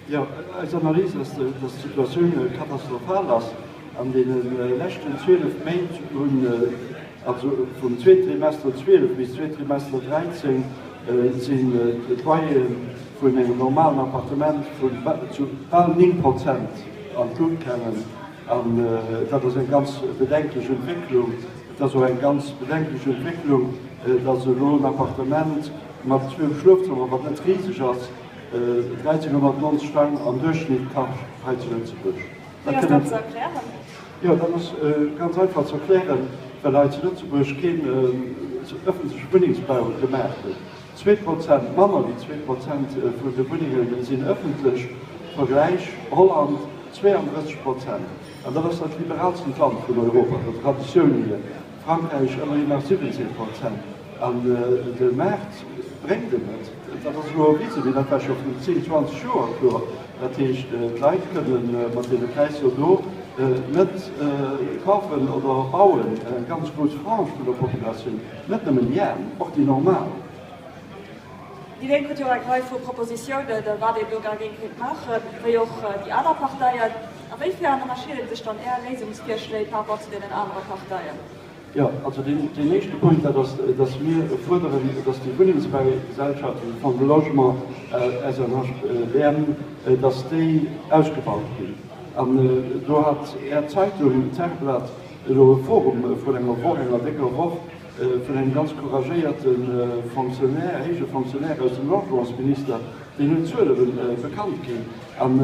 Jo, eis Analys ass, dass d'Situatioun katastrophal ass. An deene leschten 12 Méint hunn, also vum zweeten Trimester 12 bis zweet Trimester 13, sinn d'Loyere vun engem normalen Appartement vun zu bal 9 Prozent an d'Lut gaangen. An dat ass eng ganz bedenklech Entwécklung. Et ass och eng ganz bedenklech Entwécklung, dass elo en Appartement mat zwou Schlofzëmmer, wat net riseg ass, 1.390 Frang am Duerchschnitt kascht hei zu Lëtzebuerg. Wéi ass dat ze erklären? Jo, dat ass ganz einfach ze erklären, well hei zu Lëtzebuerg keen ëffentleche Wunnengsbau gemaach gëtt. 2%, manner wéi 2% vun de Wunnenge sinn ëffentlech, Vergläich, Holland, 32%. An dat ass dat liberaalstent Land vun Europa, der Traditioun hier. Frankräich ëmmerhin nach 17%. An de Maart bréngt et net. Dat ass elo erwisen, mee dat war scho vrun 10, 20 Joer kloer. Dat heescht, d'Leit kënne mat deene Präisser do net kafen oder bauen. Eng ganz grouss Frange vun der Populatioun, net nëmmen déi Aarm, och déi normal. Déi Lénk huet jo eng Rei vu Propositiounen, wat een do dergéint kéint maachen, wéi och déi aner Parteien. A wéi fern ënnerscheede sech dann Är Léisungsvirschléi par rapport zu deenen anere Parteien? Jo, also deen éischte Punkt, dat ass, dass mir fuerderen, dass déi Wunnengsbaugesellschaften, de Fonds de Logement, SNHBM, dass déi ausgebaut ginn. An do hat Är Zeitung, d'Tagblatt, elo e Forum vrun enger Woch, enger décker Woch, vun engem ganz couragéierte Fonctionnaire, héije Fonctionnaire aus dem Logementsminister, deen huet Zuele bekannt ginn, an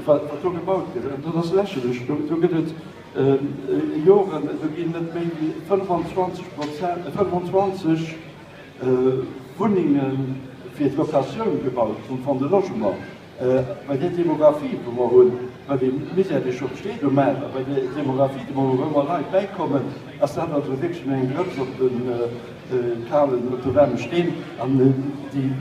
wat do gebaut gëtt, an dat ass lächerlech, do gëtt et Joren, do ginn net méi wéi 25 Prozent, 25 Wunnenge fir d'Locatioun gebaut vum Fonds de Logement. Bei där Demographie, wou mer hunn, bei deem Misär, dee scho besteet um Maart, a bei där Demographie, déi mer hunn, wou ëmmer Leit bäikommen, ass dat also wierklech eng Drëps op de kalen, op de waarme Steen. An déi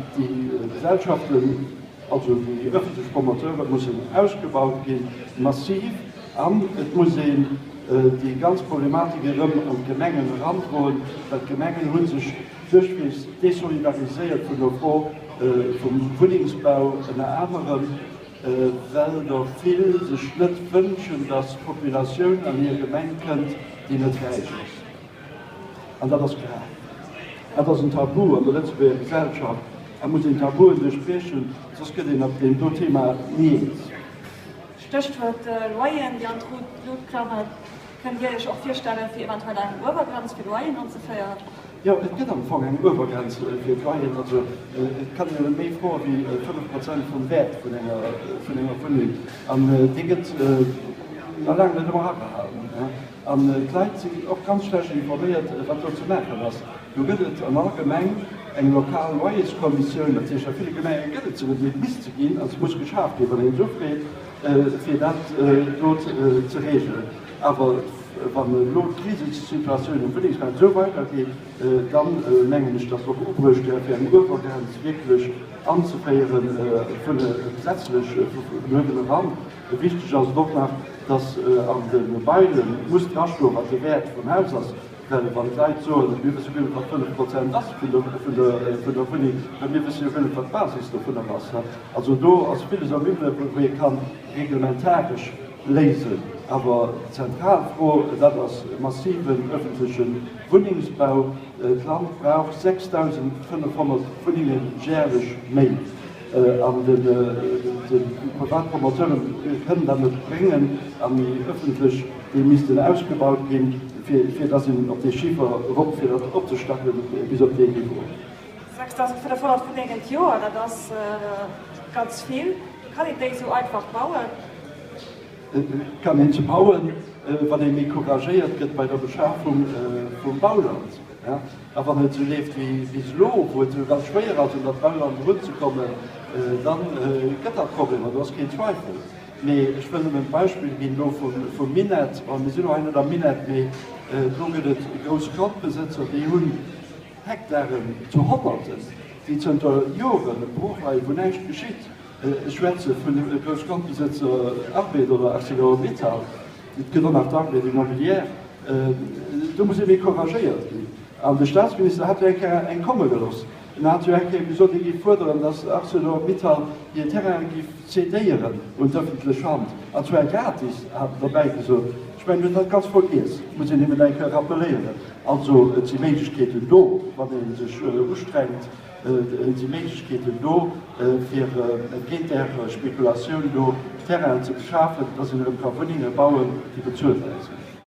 Gesellschaften, also déi ëffentlech Promoteure mussen ausgebaut ginn, massiv. An et muss een déi ganz Problematik erëm an d'Gemengen erandroen, well d'Gemengen hu sech duerchweegs desolidariséiert vun der Fro vum Wunnengsbau, ënner anerem well der vill sech net wënschen, datt d'Populatioun an hir Gemeng kënnt, déi net räich ass. An dat ass grav. Dat ass en Tabu an der Lëtzebuerger Gesellschaft. Et muss een Tabuen duerchbriechen, soss gëtt een op deem do Thema ni eens. Stéchwuert Loyeren, déi an d'Lut klammen. Kënnt Dir Iech och virstellen, fir eventuell eng Uewergrenz fir Loyeren anzeféieren? Jo, et gëtt am Fong eng Uewergrenz fir d'Loyeren. Also et kann een net méi froe wéi 5 Prozent vum Wäert vun enger Wunneng. An dee gëtt nach laang net ëmmer agehalen. An d'Leit sinn och ganz schlecht informéiert, wat do ze maachen ass. Do gëtt et an all Gemeng eng lokal Loyerskommissioun. Dat heescht, a ville Gemenge gëtt et se net, mee et misst se ginn a se muss geschaf ginn, wann een se ufreet, fir dat do ze reegelen. Awer wann elo d'Krisesituatioun um Wunnengsmaart esou weidergeet, da mengen ech, datt och ubruecht wär, fir eng Uewergrenz wierklech anzeféieren, vun gesetzlech vun uewen eran. Wichteg ass et och nach, datt an de Baile muss drastoen, wat de Wäert vum Haus ass, well wann d'Leit soen, mir wësse guer net, wat 5 Prozent ass vun der Wunneng, well mir wësse jo guer net, wat d'Basis dovunner ass. Also do ass villes am Übele wou ee ka reglementaresch léisen. Awer d'zentral Fro, dat ass massiven ëffentleche Wunnengsbau. D'Land brauch 6.500 Wunnenge järlech méi. An de privat Promoteure kënnen dat net bréngen. An déi ëffentlech, déi missten ausgebaut ginn, fir datt een op dee Chiffer erop, fir dat opzestacken bis op deen Niveau. 6.500 Wunnengen d'Joer, dat ass ganz vill. Kann een déi esou einfach bauen? Et kann een se bauen, wann ee méi couragéiert gëtt bei der Beschafung vum Bauland. A wann et esou leeft wéi bis elo, wou et esou ganz schwéier ass, un dat Bauland erunzekommen, da gëtt dat Problemer, do ass keen Zweifel. Mee ech wëll nëmmen d'Beispill ginn elo vum Minett. Bon, mir sinn elo hei net am Minett, mee do gëtt et grouss Grondbesëtzer, déi hunn Hektaren zu Honnerten, déi zënter Jore brooch leien, wou näischt geschitt. Ech schwätze vun de Groussgrondbesëtzer Arbed oder Arcelor-Mittal, et gëtt och nach d'Arbed Immobilière. Do muss ee méi couragéiert ginn. An de Staatsminister hat jo eng Kéier eng komme gelooss. En hat jo eng Kéier gesot, hie géif fuerderen, datt Arcelor-Mittal hir Terraine géif cédéieren un d'ëffentlech Hand, an zwar gratis, hat en derbäi gesot. Ech mengen, en huet dat ganz vergiess, muss een him et eng Kéier rappeléieren. Also, et si Méiglechkeeten do, wann ee sech ustrengt, et si Méiglechkeeten do, fir géint där Spekulatioun do Terrainen ze beschafen, datt een erëm ka Wunnenge bauen, déi bezuelbar sinn.